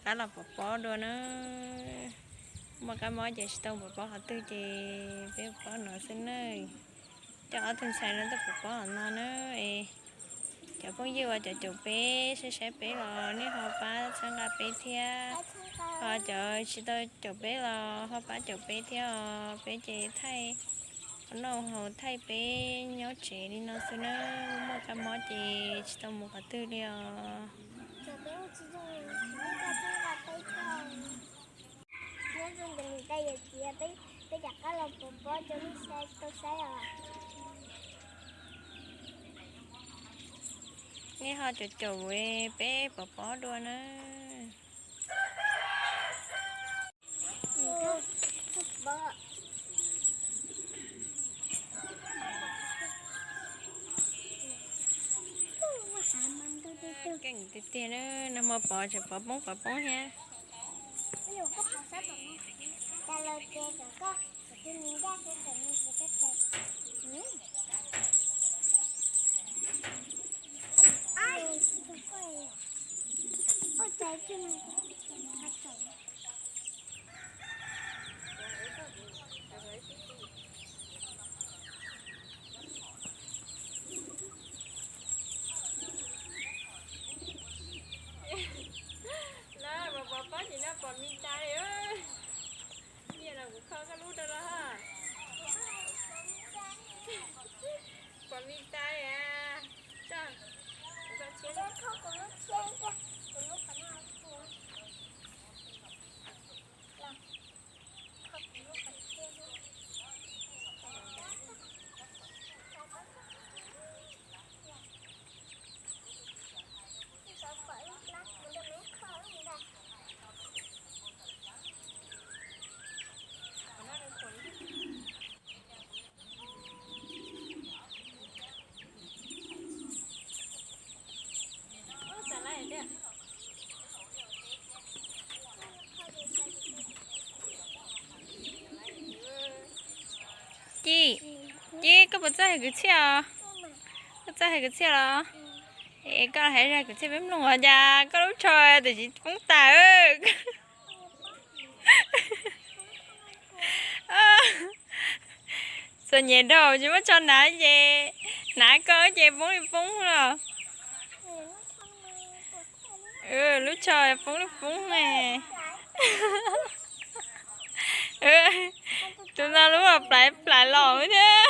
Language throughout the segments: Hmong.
Xav los pov pob dua na. Muaj kab mob ces tsis tau pov pob qhov twg ces peb pov pob no xwb na. Coj ob tug ntxhais no tuaj pov pob hauv no na. Es cov phooj ywg uas cov caum peb saib saib peb los nej ho pab txhawb nqa peb thiab, ho cov tsis tau caum peb los ho pab caum peb thiab os. Peb ces thaij ua noj haus thaij peb nyob tsev li no xwb na. Muaj kab mob ces tsis tau mus qhov twg li os. Nyob zoo ntawm niam tais yawm txiv, peb rov qab los pov pob rau nej tau saib os. Nej ho caum caum peb pov pob dua na. Keej tiag tiag na, nag hmo pov tseem pov poob pov poob thiab. Lawv pov pob ces no pom me tais li. Nyiaj los kuv kho koj lub rau los. Pom me tais a. Ci, Ci, koj puas txawj hais kwv txhiaj os? Koj txawj hais kwv txhiaj los? Es koj hais zaj kwv txhiaj peb mloog os, cas koj lub tsho tam sim poob tas. Txom nyem dhau tsis muaj tsho hnav ces hnav koj ces poob li poob los. Lub tsho poob li poob ne. Tus no lub plaiv plaiv los thiab.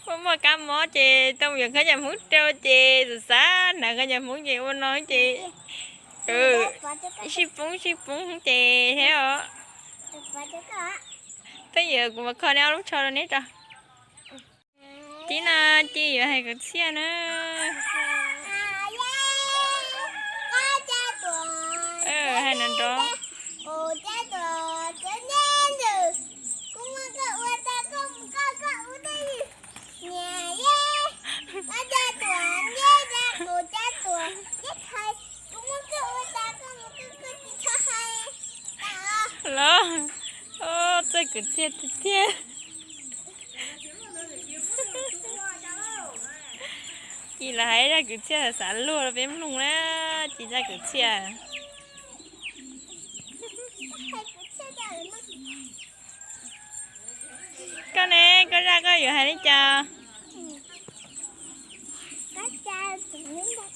Muaj muaj kab mob ces tau yuav khaub ncaws hmoob rau ces xav xav hnav khaub ncaws hmoob ces ua no ces sib poob sib poob ces thiab os. Twb yog kuv mam kho neb ob lub tsho rau neb tso. Tib no Ci yuav hais kwv txhiaj na. Hais no nrov. Los, txawj kwv txhiaj tiag tiag. Ci los hais zaj kwv txhiaj xav luag rau peb mloog na, Ci zaj kwv txhiaj. Koj ne, koj zaj koj yuav hais li cas?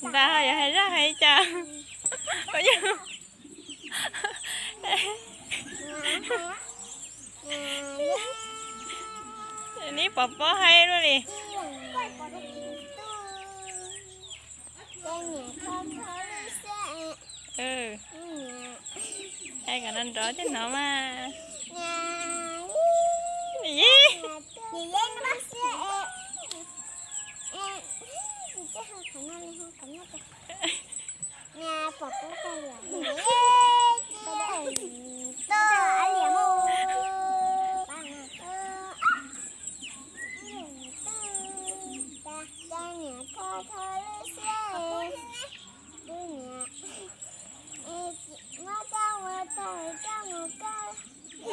Npam ho yuav hais zaj hais li cas? Neb pov pob haib luaj li. Hais kom nrov nrov thiaj hnov mas.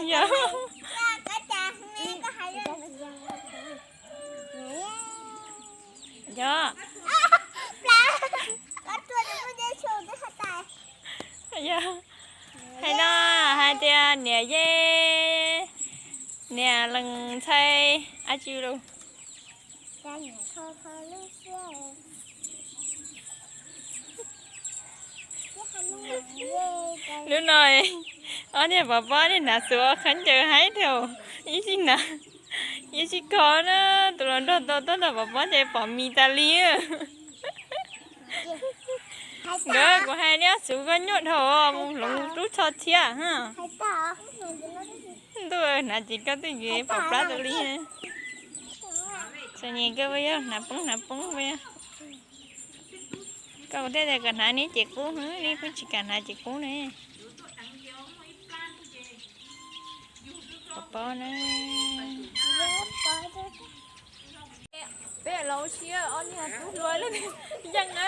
Yog. Yog. Yog hais no, hais tias niam yej, niam lees ntxhais a tsi lus. Lub no, ob niag pov pob niag hnav xuv qhov ncauj haib dhau, ib sij hnav, ib sij kho na, tus hluas nraug tau tuaj nrog pov pob ces pom mis tas li. Nkawd, kuv hais neb ob xuv koj nyuaj dhau, mus hloov rub tsho thiab. Ntuj, hnav ces koj twb yuav pom plab tas li. Txom nyem kawg, yog hnav poob hnav poob. Koj thiaj tias kom hnav neb ces qub, neb pheej tsis kam hnav ces qub ne. Pov pob na. Peb los ua si, ob niag tub hluas lub yeej na,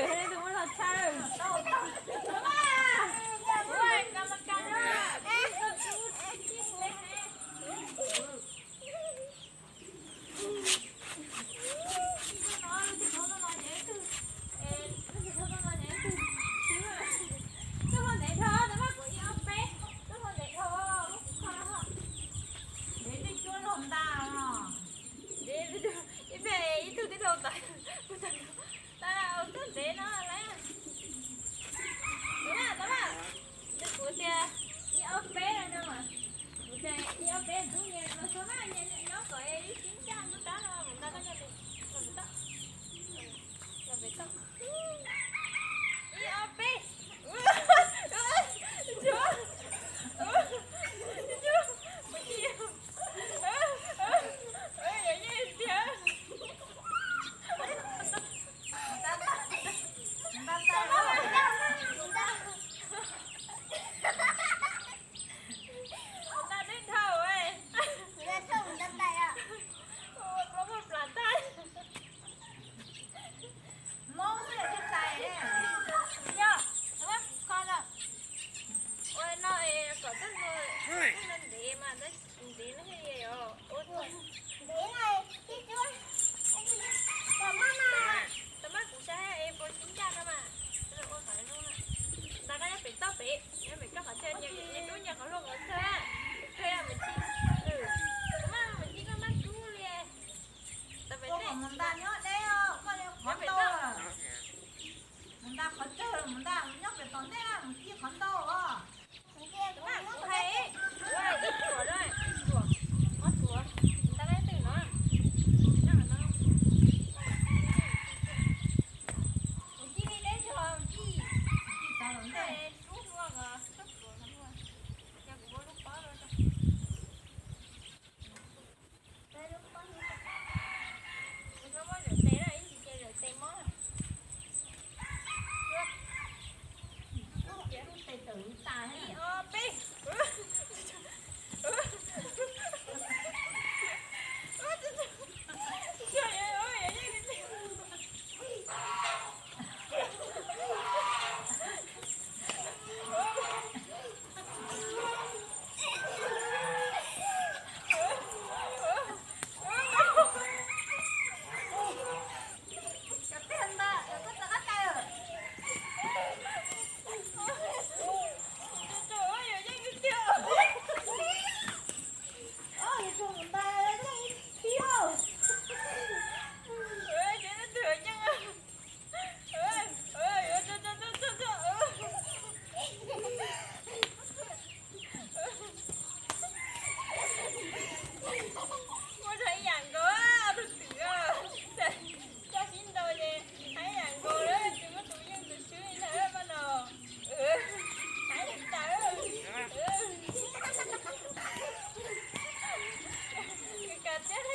hais li tus muaj los tshawj. Ib tug tib dhau tas, tas txog ntev no lawm. Kuv tias ib ob peb no mas, kuv tias ib ob peb tub nyias los txog na, nyias nyob kom ib sib ncaj ntuj tab no mus ntag, koj nyob li, los mus toj, los pem toj. Ib ob peb. Ua no kom txoj hlua ntev mas ntev no thiaj li os. Tau maj kuv saib es puas sib ncaj no mas. Ua qhov zoo na. Nta koj nyob pem toj pem, nyob pem toj qhov chaw, nyias rub nyias qhov hlua qhov chaw. Koj mus ci, koj maj mus ci koj maj rub li. Mus nta nyob deb, qhov ntau. Mus nta qhov tsawg mus nta, nyob pem tom ntej na, mus ci qhov ntau os. Ib ruam, ib ruam, ob ruam, nta leej twg no. Mus ci li deb zog, mus ci. Ci tau los ntej. Rub hlua os, rub hlua, yog kuv muab lub pob rau. Kuv txhob muab zom tes na, ib ntsis ces zom tes mob. Ib ob peb. Muaj zog ib yam nkaus, tus twm coj sib ntaus ces hais ib yam nkaus lawm, tsis muaj tus yeej tus swb li ntag mas no. Hais li ntawd. Kawg thiab.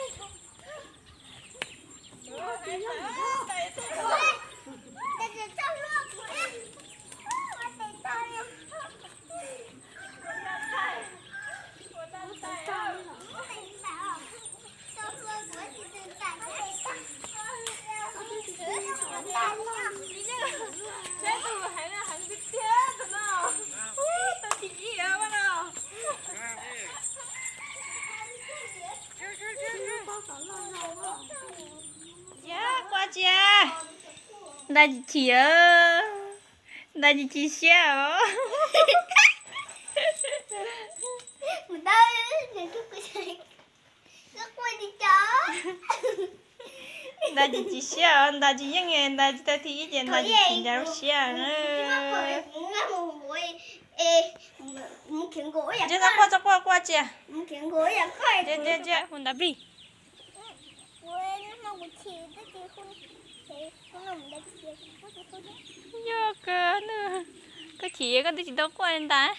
Sab tus hais no heev tiag tiag tus no. Ub, tau thib ib os no. Yog, qua tsia. Nta chim. Ntas tsis chim siab os. Ntas tsis chim siab os, ntas tsis yeej, ntas tsis tau thib ib ces ntas tsis chim ncav lub siab. Txhob quaj, txhob quaj, quaj tsia. Hu ntas plig. Yog kawg, koj chim koj twb tsis tau quaj ntas.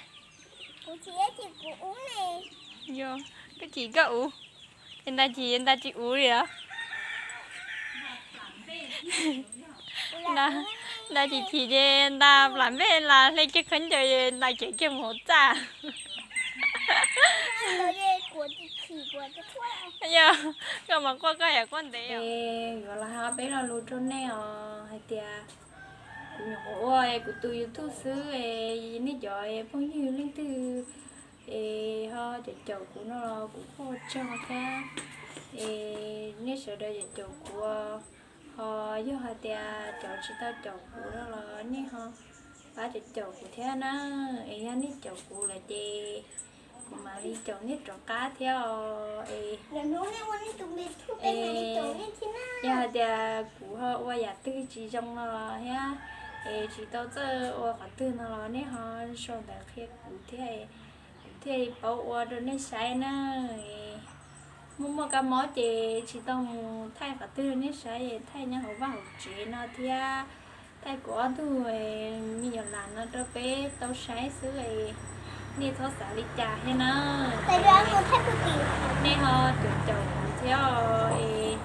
Yog, koj chim koj uv, es ntas chim ntas tsis uv li os. Ntas tsis chim ces ntas plam npej las hle kiag khaub ncaws ntas cev kiag mus hauv txaj. Yog, koj mas quaj koj yam quaj ntev. Yuav los hais peb lo lus rau nej os hais tias kuv nyuam qhuav ua kuv tus YouTube xwb es nej cov phooj ywg leej twg es ho caum caum kuv no los kuv kuj ua tsaug thiab. Es nej sawv daws caum caum kuv, ho yog hais tias cov tsis tau caum kuv no los nej ho pab caum caum kuv thiab na. Es yog nej caum kuv lawm ces kuv mam li caum nej rov qab thiab os. Es yog hais tias kuv ho ua yam twg tsis zoo no los thiab es tsis tau txawj ua qhov twg no los nej ho sau ntawv qhia kuv thiab, kuv thiaj paub ua rau nej saib na. Muaj muaj kab mob ces tsis tau mus thaij qhov twg rau nej saib, thaij nyob hauv vaj hauv tsev no thiab thaij kuv ob tug me nyuam lam no rau peb tau saib xwb. Nej txhob xav li cas thiab na. Nej ho caum caum kuv thiab es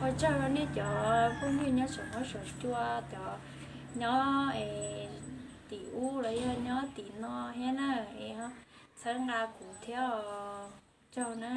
ua tsaug rau nej cov phooj ywg nyob saum huab saum cua, cov nyob es tim ub los yog nyob tim no thiab na, es txhawb nqa kuv thiab os. Tsaug na.